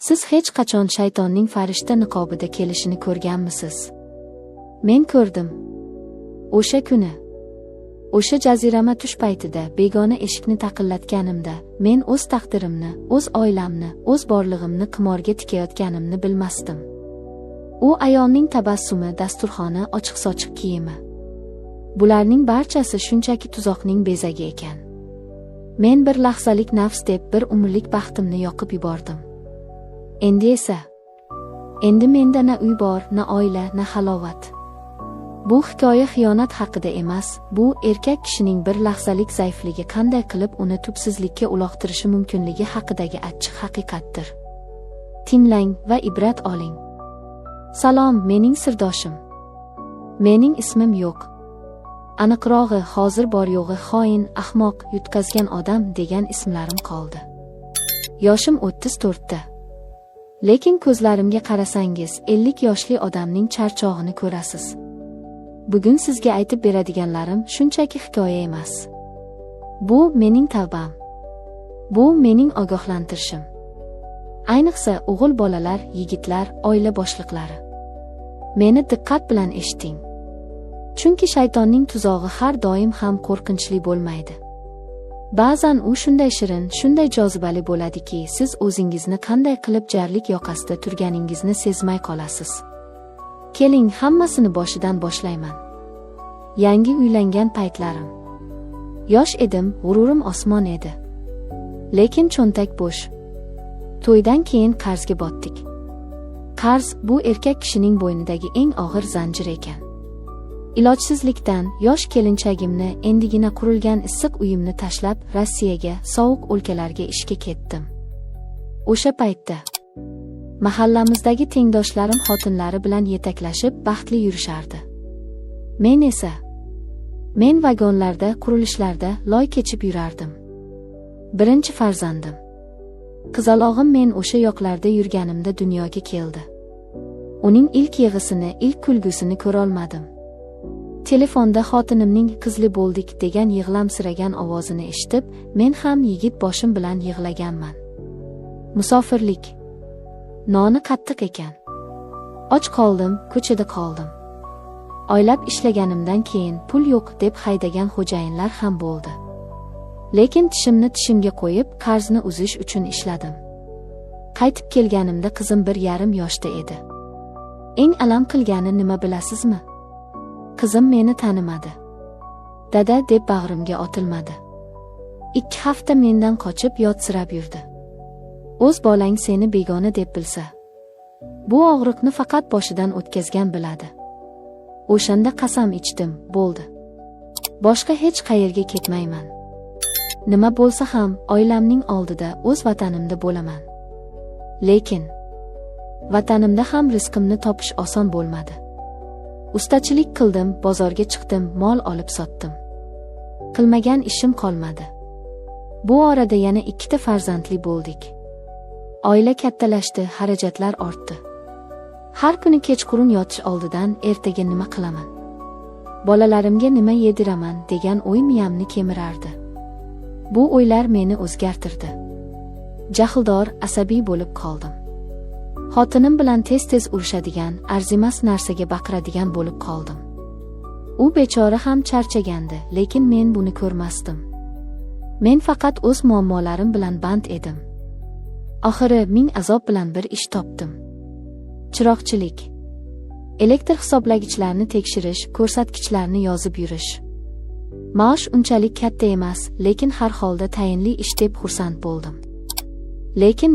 Siz hech qachon shaytonning farishta niqobida kelishini ko'rganmisiz? Men ko'rdim. O'sha kuni, o'sha jazirama tush paytida begona eshikni taqillatganimda, men o'z taqdirimni, o'z oilamni, o'z borlig'imni qimorga tikayotganimni bilmasdim. U ayolning tabassumi, dasturxoni, ochiq-sochiq kiyimi. Bularning barchasi shunchaki tuzoqning bezagi ekan. Men bir lahzalik nafs deb bir umrlik baxtimni yoqib yubordim. Endi esa, endi menda na uy bor, na oila, na halovat. Bu hikoya xiyonat haqida emas, bu erkak kishining bir lahzalik zaifligi qanday qilib uni tubsizlikka uloqtirishi mumkinligi haqidagi achchiq haqiqatdir. Tinglang va ibrat oling. Salom, mening sirdoshim. Mening ismim yo'q. Aniqrog'i, hozir bor yo'g'i xoin, ahmoq, yutqazgan odam degan ismlarim qoldi. Yoshim 34 ta. Lekin ko'zlarimga qarasangiz, 50 yoshli odamning charchog'ini ko'rasiz. Bugun sizga aytib beradiganlarim shunchaki hikoya emas. Bu mening tavbam. Bu mening ogohlantirishim. Ayniqsa o'g'il bolalar, yigitlar, oila boshliqlari. Meni diqqat bilan eshiting. Chunki shaytonning tuzog'i har doim ham qo'rqinchli bo'lmaydi. Ba'zan u shunday shirin, shunday jozibali bo'ladiki, siz o'zingizni qanday qilib jarlik yoqasida turganingizni sezmay qolasiz. Keling, hammasini boshidan boshlayman. Yangi uylangan paytlarim. Yosh edim, g'ururim osmon edi. Lekin cho'ntak bo'sh. To'ydan keyin qarzga botdik. Qarz bu erkak kishining bo'ynidagi eng og'ir zanjir ekan. Ilojsizlikdan yosh kelinchagimni, endigina qurilgan issiq uyimni tashlab Rossiyaga, sovuq o'lkalarga ishga ketdim. O'sha paytda mahallamizdagi tengdoshlarim xotinlari bilan yetaklashib baxtli yurishardi. Men esa vagonlarda, qurilishlarda loy kechib yurardim. Birinchi farzandim, qizalog'im men o'sha yoqlarda yurganimda dunyoga keldi. Uning ilk yig'isini, ilk kulgusini ko'rolmadim. Telefonda xotinimning qizli bo'ldik degan yig'lamsiragan ovozini eshitib, men ham yigit boshim bilan yig'laganman. Musofirlik. Noni qattiq ekan. Och qoldim, ko'chada qoldim. Oylab ishlaganimdan keyin pul yo'q deb haydagan xo'jayinlar ham bo'ldi. Lekin tishimni tishimga qo'yib, qarzni uzish uchun ishladim. Qaytib kelganimda qizim 1,5 yoshda edi. Eng alam qilgani nima bilasizmi? Qizim meni tanimadi. Dada deb bag'rimga otilmadi. 2 hafta mendan qochib yotsirab yurdi. O'z bolang seni begona deb bilsa, bu og'riqni faqat boshidan o'tkazgan biladi. O'shanda qasam ichdim, bo'ldi. Boshqa hech qayerga ketmayman. Nima bo'lsa ham oilamning oldida o'z vatanimda bo'laman. Lekin vatanimda ham rizqimni topish oson bo'lmadi. Ustachilik qildim, bozorga chiqdim, mol olib sotdim. Qilmagan ishim qolmadi. Bu orada yana 2 ta farzandli bo'ldik. Oila kattalashdi, xarajatlar ortdi. Har kuni kechqurun yotish oldidan ertaga nima qilaman? Bolalarimga nima yediraman degan o'y miyamni kemirardi. Bu o'ylar meni o'zgartirdi. Jahldor, asabiy bo'lib qoldim. Xotinim bilan tez-tez urushadigan, arzimas narsaga baqiradigan bo'lib qoldim. U bechora ham charchagandi, lekin men buni ko'rmasdim. Men faqat o'z muammolarim bilan band edim. Oxiri ming azob bilan bir ish topdim. Chiroqchilik. Elektr hisoblagichlarni tekshirish, ko'rsatkichlarni yozib yurish. Maosh unchalik katta emas, lekin har holda tayinli ish deb xursand bo'ldim. Lekin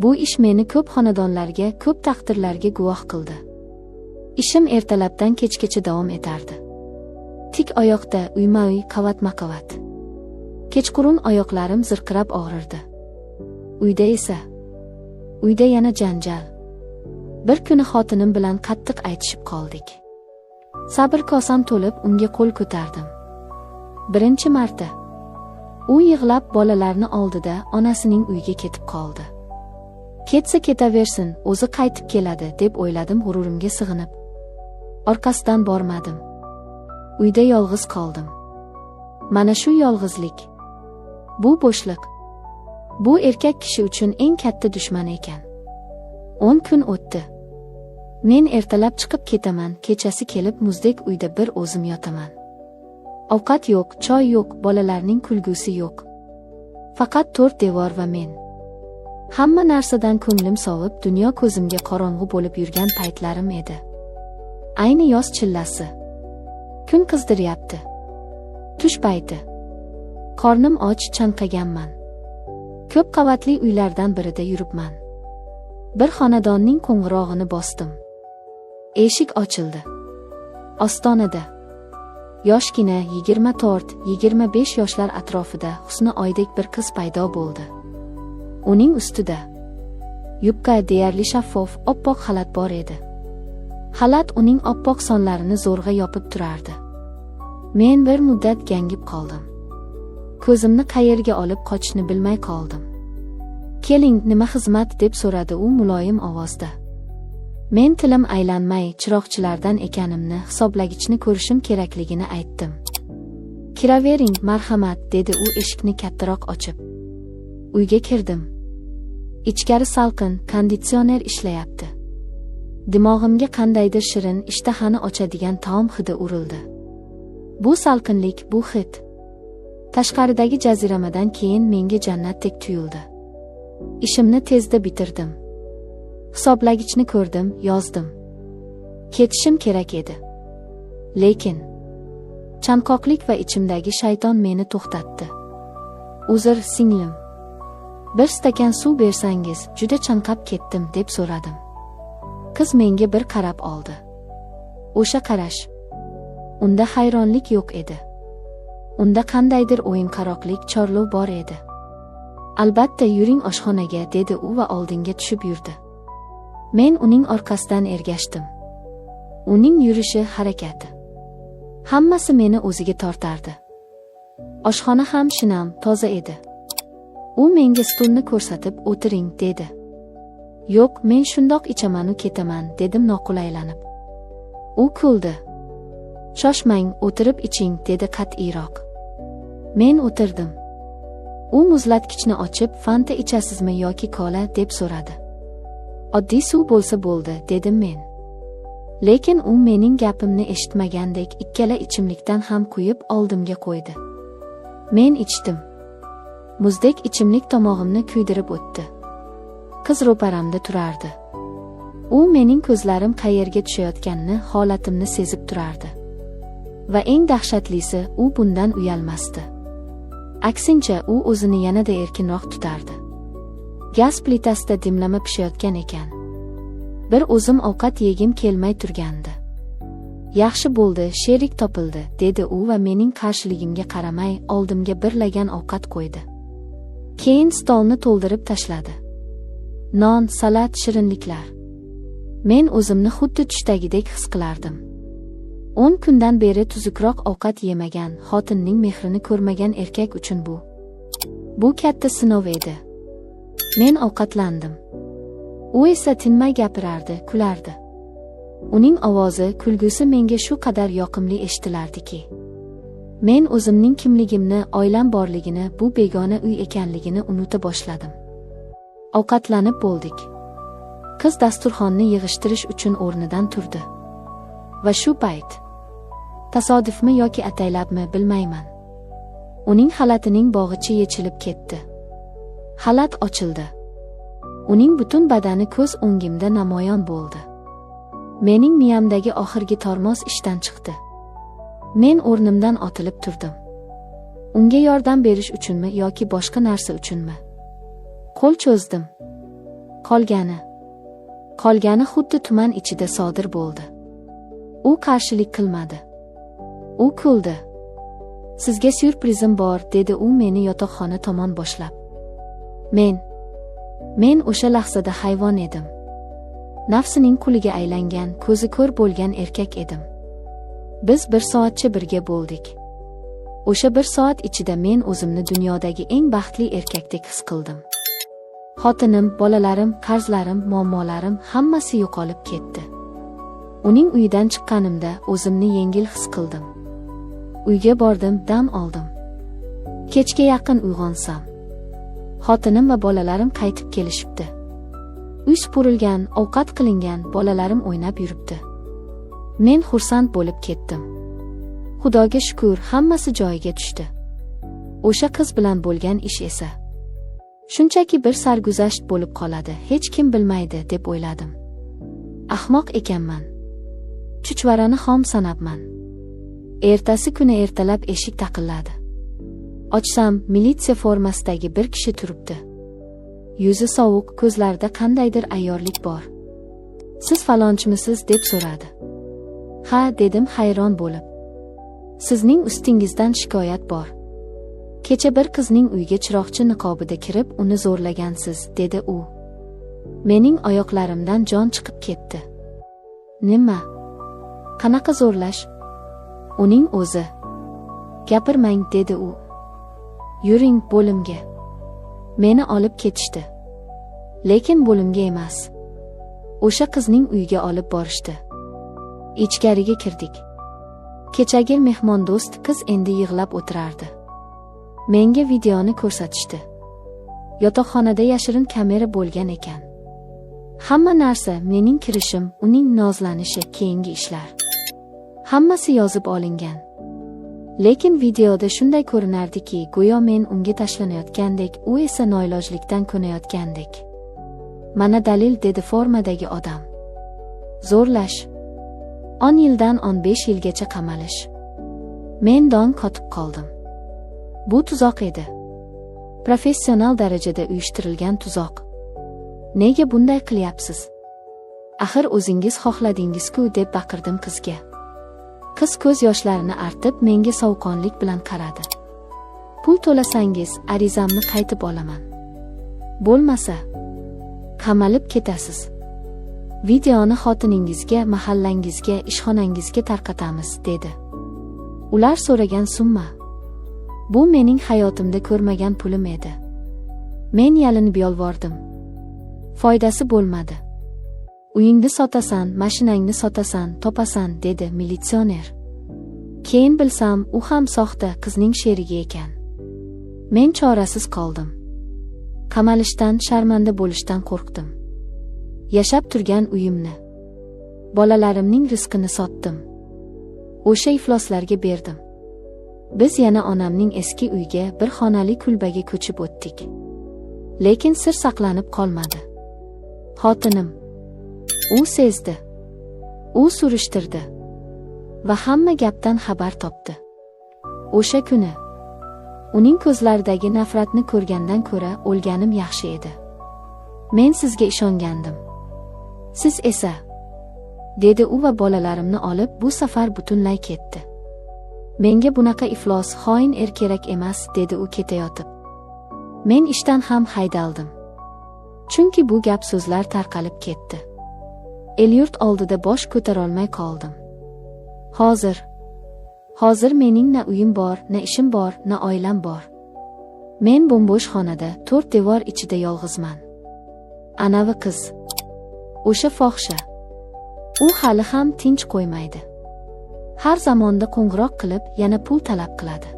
bu ish meni ko'p xonadonlarga, ko'p taqdirlarga guvoh qildi. Ishim ertalabdan kechgacha davom etardi. Tik oyoqda, uyma-uy, qavatma-qavat. Kechqurun oyoqlarim zirqirab og'rirdi. Uyda esa, uyda yana janjal. Bir kuni xotinim bilan qattiq aytishib qoldik. Sabr kosam to'lib unga qo'l ko'tardim. Birinchi marta. U yig'lab bolalarni oldida onasining uyiga ketib qoldi. Ketsa ketaversin, o'zi qaytib keladi deb o'yladim g'ururimga sig'inib. Orqasidan bormadim. Uyda yolg'iz qoldim. Mana shu yolg'izlik. Bu bo'shliq. Bu erkak kishi uchun eng katta dushman ekan. 10 kun o'tdi. Men ertalab chiqib ketaman, kechasi kelib muzdek uyda bir o'zim yotaman. Ovqat yo'q, choy yo'q, bolalarning kulgusi yo'q. Faqat 4 devor va men. Hamma narsadan ko'nglim sovib, dunyo ko'zimga qorong'u bo'lib yurgan paytlarim edi. Ayni yoz chillasi. Kun qizdiryapti. Tush payti. Qornim och, chanqaganman. Ko'p qavatli uylardan birida yuribman. Bir xonadonning qo'ng'irog'ini bosdim. Eshik ochildi. Ostonada yoshgina 24-25 yoshlar atrofida husni oydek bir qiz paydo bo'ldi. Uning ustida yubka, deyarli shaffof, oppoq xalat bor edi. Xalat uning oppoq sonlarini zo'rg'a yopib turardi. Men bir muddat gangib qoldim. Ko'zimni qayerga olib qochishni bilmay qoldim. "Keling, nima xizmat?" deb so'radi u muloyim ovozda. Men tilim aylanmay, chiroqchilardan ekanimni, hisoblagichni ko'rishim kerakligini aytdim. "Kiravering, marhamat", dedi u eshikni kattaroq ochib. Uyga kirdim. Ichkari salqin, konditsioner ishlayapti. Dimog'imga qandaydir shirin, ishtahani ochadigan taom hidi urildi. Bu salqinlik, bu hid tashqaridagi jaziramadan keyin menga jannatdek tuyuldi. Ishimni tezda bitirdim. Hisoblagichni ko'rdim, yozdim. Ketishim kerak edi. Lekin chanqoqlik va ichimdagi shayton meni to'xtatdi. "Uzr, singlim. Bir stakan suv bersangiz, juda chanqab ketdim", deb so'radim. Qiz menga bir qarab oldi. O'sha qarash. Unda hayronlik yo'q edi. Unda qandaydir o'yinqaroqlik, chorlov bor edi. "Albatta, yuring oshxonaga", dedi u va oldinga tushib yurdi. Men uning orqasidan ergashdim. Uning yurishi, harakati, hammasi meni o'ziga tortardi. Oshxona ham shinam, toza edi. U menga stulni ko'rsatib, "O'tiring", dedi. "Yo'q, men shundoq ichamanu ketaman", dedim noqulaylanib. U kuldi. "Shoshmang, o'tirib iching", dedi qat'iyroq. Men o'tirdim. U muzlatgichni ochib, "Fanta ichasizmi yoki kola?" deb so'radi. "Oddiy suv bo'lsa bo'ldi", dedim men. Lekin u mening gapimni eshitmagandek ikkala ichimlikdan ham quyib oldimga qo'ydi. Men ichdim. Muzdek ichimlik tomog'imni kuydirib o'tdi. Qiz ro'paramda turardi. U mening ko'zlarim qayerga tushayotganini, holatimni sezib turardi. Va eng dahshatlisi, u bundan uyalmasdi. Aksincha, u o'zini yanada erkinroq tutardi. Gaz plitasida dimlama pishayotgan ekan. Bir o'zim ovqat yegim kelmay turgandi. "Yaxshi bo'ldi, sherik topildi", dedi u va mening qarshiligimga qaramay oldimga bir lagan ovqat qo'ydi. Keyin stolni to'ldirib tashladi. Non, salat, shirinliklar. Men o'zimni xuddi tushdagidek his qilardim. 10 kundan beri tuzukroq ovqat yemagan, xotinning mehrini ko'rmagan erkak uchun bu katta sinov edi. Men ovqatlandim. U esa tinmay gapirardi, kulardi. Uning ovozi, kulgusi menga shu qadar yoqimli eshitilardiki, men o'zimning kimligimni, oilam borligini, bu begona uy ekanligini unuta boshladim. Ovqatlanib bo'ldik. Qiz dasturxonni yig'ishtirish uchun o'rnidan turdi. Va shu payt, tasodifmi yoki ataylabmi bilmayman, uning xalatining bog'ichi yechilib ketdi. Xalat ochildi. Uning butun badani ko'z o'ngimda namoyon bo'ldi. Mening miyamdagi oxirgi tormoz ishdan chiqdi. Men o'rnimdan otilib turdim. Unga yordam berish uchunmi yoki boshqa narsa uchunmi? Qo'l cho'zdim. Qolgani xuddi tuman ichida sodir bo'ldi. U qarshilik qilmadi. U kuldi. "Sizga syurprizim bor", dedi u meni yotoqxona tomon boshlab. Men o'sha lahzada hayvon edim. Nafsining quliga aylangan, ko'zi ko'r bo'lgan erkak edim. Biz bir soatcha birga bo'ldik. O'sha bir soat ichida men o'zimni dunyodagi eng baxtli erkakdek his qildim. Xotinim, bolalarim, qarzlarim, muammolarim hammasi yo'qolib ketdi. Uning uyidan chiqqanimda o'zimni yengil his qildim. Uyga bordim, dam oldim. Kechga yaqin uyg'onsam, Xotinim va bolalarim qaytib kelishibdi. Uy supurilgan, ovqat qilingan, bolalarim o'ynab yuribdi. Men xursand bo'lib ketdim. Xudoga shukur, hammasi joyiga tushdi. O'sha qiz bilan bo'lgan ish esa shunchaki bir sarguzasht bo'lib qoladi, hech kim bilmaydi deb o'yladim. Ahmoq ekanman. Chuchvarani xom sanabman. Ertasi kuni ertalab eshik taqilladi. Ochsam, militsiya formasidagi bir kishi turibdi. Yuzi sovuq, ko'zlarida qandaydir ayyorlik bor. "Siz falonchimisiz?" deb so'radi. "Ha," dedim hayron bo'lib. "Sizning ustingizdan shikoyat bor. Kecha bir qizning uyiga chiroqchi niqobida kirib, uni zo'rlagansiz," dedi u. Mening oyoqlarimdan jon chiqib ketdi. "Nima? Qanaqa zo'rlash?" "Uning o'zi." "Gapirmang," dedi u. "Yuring bo'limga." Meni olib ketishdi. Lekin bo'limga emas. O'sha qizning uyiga olib borishdi. Ichkariga kirdik. Kechagi mehmondo'st qiz endi yig'lab o'tirardi. Menga videoni ko'rsatishdi. Yotoqxonada yashirin kamera bo'lgan ekan. Hamma narsa, mening kirishim, uning nozlanishi, keyingi ishlar. Hammasi yozib olingan. Lekin videoda shunday ko'rinardiki, go'yo men unga tashlanayotgandek, u esa noilojlikdan ko'nayotgandek. "Mana dalil," dedi formadagi odam. "Zo'rlash. 10 yildan 15 yilgacha qamalish." Men dong qotib qoldim. Bu tuzoq edi. Professional darajada uyushtirilgan tuzoq. "Nega bunday qilyapsiz? Axir o'zingiz xohladingiz-ku," deb baqirdim qizga. Qiz ko'z yoshlarini artib menga sovuqqonlik bilan qaradi. "Pul to'lasangiz, arizamni qaytib olaman. Bo'lmasa, qamalib ketasiz. Videoni xotiningizga, mahallangizga, ishxonangizga tarqatamiz," dedi. Ular so'ragan summa. Bu mening hayotimda ko'rmagan pulim edi. Men yalinib yolvordim. Foydasi bo'lmadi. "Uyingni sotasan, mashinangni sotasan, topasan," dedi militsioner. Keyin bilsam, u ham soxta qizning sherigi ekan. Men chorasiz qoldim. Qamalishdan, sharmanda bo'lishdan qo'rqdim. Yashab turgan uyimni, bolalarimning rizqini sotdim. O'sha ifloslarga berdim. Biz yana onamning eski uyiga, bir xonali kulbaga ko'chib o'tdik. Lekin sir saqlanib qolmadi. Xotinim. U sezdi. U surishtirdi. Va hamma gapdan xabar topdi. O'sha kuni uning ko'zlaridagi nafratni ko'rgandan ko'ra o'lganim yaxshi edi. "Men sizga ishongandim. Siz esa," dedi u va bolalarimni olib bu safar butunlay ketdi. "Menga bunaqa iflos, xoin er kerak emas," dedi u ketayotib. Men ishdan ham haydaldim. Chunki bu gap so'zlar tarqalib ketdi. El-yurt oldida bosh ko'tarolmay qoldim. Hozir mening na uyim bor, na ishim bor, na oilam bor. Men bo'm-bo'sh xonada, 4 devor ichida yolg'izman. Anavi qiz. O'sha fohisha. U hali ham tinch qo'ymaydi. Har zamonda qo'ng'iroq qilib, yana pul talab qiladi.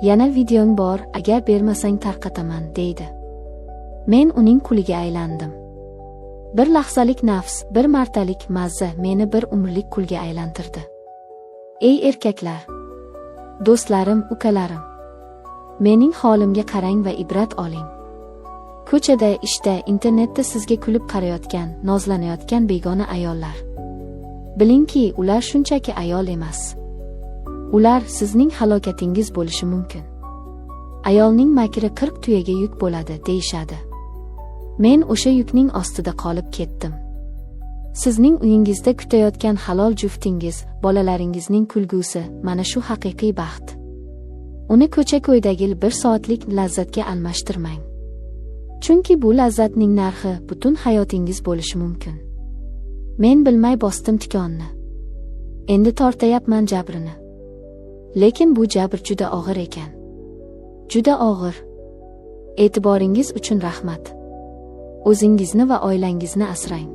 "Yana videong bor, agar bermasang tarqataman," deydi. Men uning quliga aylandim. Bir lahzalik nafs, bir martalik mazza meni bir umrlik qulga aylantirdi. Ey erkaklar, do'stlarim, ukalarim, mening holimga qarang va ibrat oling. Ko'chada, ishda, internetda sizga kulib qarayotgan, nozlanayotgan begona ayollar. Bilingki, ular shunchaki ayol emas. Ular sizning halokatingiz bo'lishi mumkin. Ayolning makri 40 tuyaga yuk bo'ladi, deyishadi. Men o'sha yukning ostida qolib ketdim. Sizning uyingizda kutayotgan halol juftingiz, bolalaringizning kulgusi, mana shu haqiqiy baxt. Uni ko'cha-ko'ydagi bir soatlik lazzatga almashtirmang. Chunki bu lazzatning narxi butun hayotingiz bo'lishi mumkin. Men bilmay bosdim tikonni. Endi tortayapman jabrini. Lekin bu jabr juda og'ir ekan. Juda og'ir. E'tiboringiz uchun rahmat. O'zingizni va oilangizni asrang.